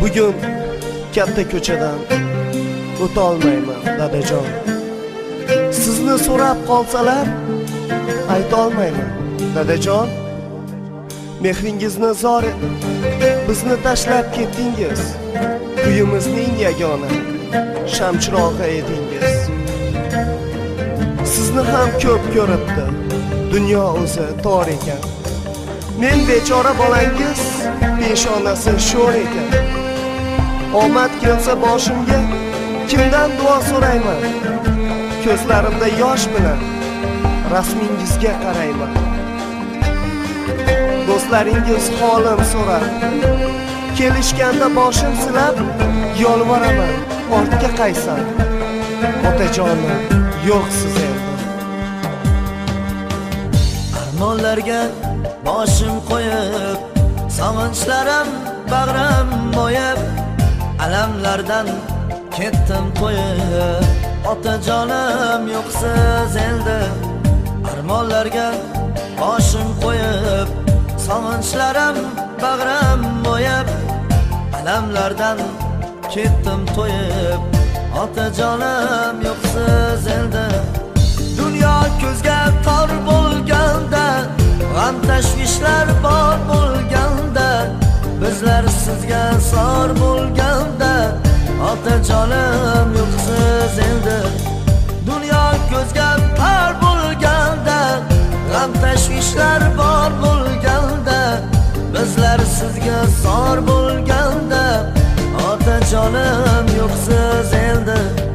Bugun katta ko'chadan o'tolmayman, dadajon. Sizni so'rab qolsalar, aytolmayman, dadajon. Mehringizni zor etib, bizni tashlab ketdingiz. Uyimizning yagona shamchirog'i edingiz. Sizni ham ko'p ko'ribdi, dunyo o'zi tor ekan. Men bechora bolangiz peshonasi sho'r ekan. Omad kelsa boshimga kimdan duo so'rayman? Ko'zlarimda yosh bilan rasmingizga qarayman. Do'stlaringiz holim so'rab, kelishganda boshim silab, yolvoraman, ortga qaysam. Otajonim, yo'qsiz endi. Armonlarga boshim qo'yib, sog'inchlarim bag'rim bo'yib, alamlardan ketdim to'yib. Otajonim yo'qsiz endi. Armonlarga boshim qo'yib, sog'inchlarim bag'rim bo'yib, alamlardan ketdim to'yib. Otajonim yo'qsiz endi. Dunyo ko'zga tor bo'lganda, g'am tashvishlar bor bo'lganda, bizlar sizga zor bo'lganda, otajonim yo'qsiz endi. Dunyo ko'zga tor bo'lganda, g'am tashvishlar bor bo'lganda, bizlar sizga zor bo'lganda, otajonim yo'qsiz endi.